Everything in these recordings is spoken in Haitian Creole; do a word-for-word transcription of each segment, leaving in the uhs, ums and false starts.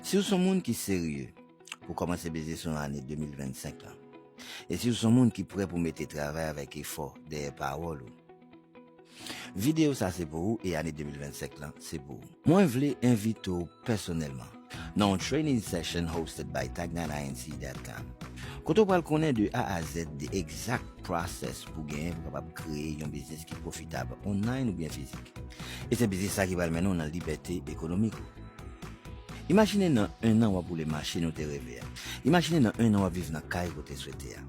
Si w se yon moun ki serye pou kòmanse biznis ou nan ane de mil vennsenk lan, e si w se yon moun ki prè pou mete travay avèk efò dèyè pawòl ou, videyo sa se pou ou e ane de mil vennsenk lan se pou ou. Mwen vle envite w pèsonèlman nan yon training session hosted by tag nine I N C dot com, kote w pral konnen de A a Z de egzak process pou genyen pou kapab kreye yon biznis ki pwofitab online oubyen fizik. E se biznis sa ki pral mennen w nan libète ekonomik ou. Imajine nan en an w ap woule machin ou te reve a. Imajine nan en an w ap viv nan kay ou te swete a.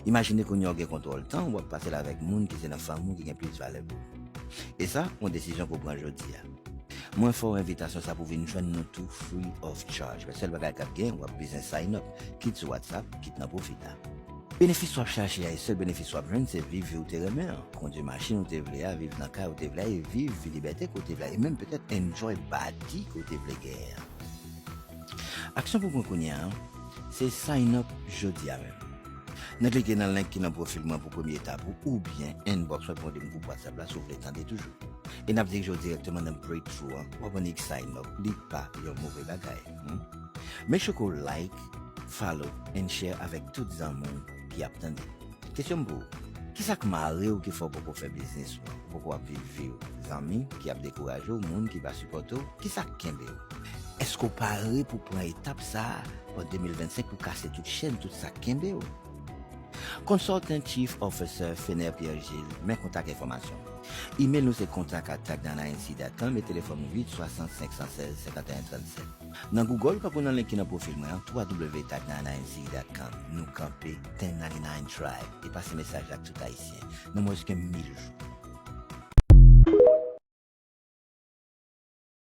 Imajine kounye a w gen kontwòl tan ou, w ap pase l avèk moun ki se nan fanmi w ki gen plis valè pou ou. E sa, yon desizyon pou w pran jodi a. Mwen fè w envitasyon sa pou w vin jwenn nou tou free of charge. Men sèl bagay k ap gen, w ap bezwen sign up, kit sou WhatsApp, kit nan Profita. Benefis w ap chache a, e sèl benefis w ap jwenn, se viv vi w te renmen an, kondui machin ou te vle a, viv nan kay ou te vle a, e viv vi libète ke w te vle a, e menm petèt enjoy body ke w te vle genyen an. Aksyon pou w pran kounye a, se sign up jodi a menm. Nan klike nan link ki nan pwofil mwen pou premye etap ou, oubyen inbox mwen pou yon group WhatsApp la si w vle tande toujou. E n ap dirije w dirèkteman nan breakthrough an, w ap annik sign up, li pa yon move bagay. Hmm? Make sure ke w like, follow and share avèk tout zanmi w ki ap tande. Kesyon m pou ou, kisa k mare w ki fè w poko fè biznis ou, ou poko ap viv vi w? Zanmi ki ap dekouraje w, moun ki pa sipòte w, kisa k kenbe w? Èske w pare pou pran etap sa a an de mil vennsenk pou kase tout chèn, tout sa k kenbe w? Consultant Chief Officer Fener Pierre Gilles, men kontak enfòmasyon. Email nou se contact at tag nine I N C dot com e telefòn nou uit swasant senk san sèz senkanteyen trannsèt. Nan Google, ou ka pran nan link ki nan pwofil mwen an, three w w w dot tag nine I N C dot com. Nou kanpe ten ninety-nine Tribe e pase mesaj la ak tout Ayisyen nan mwens ke mil jou.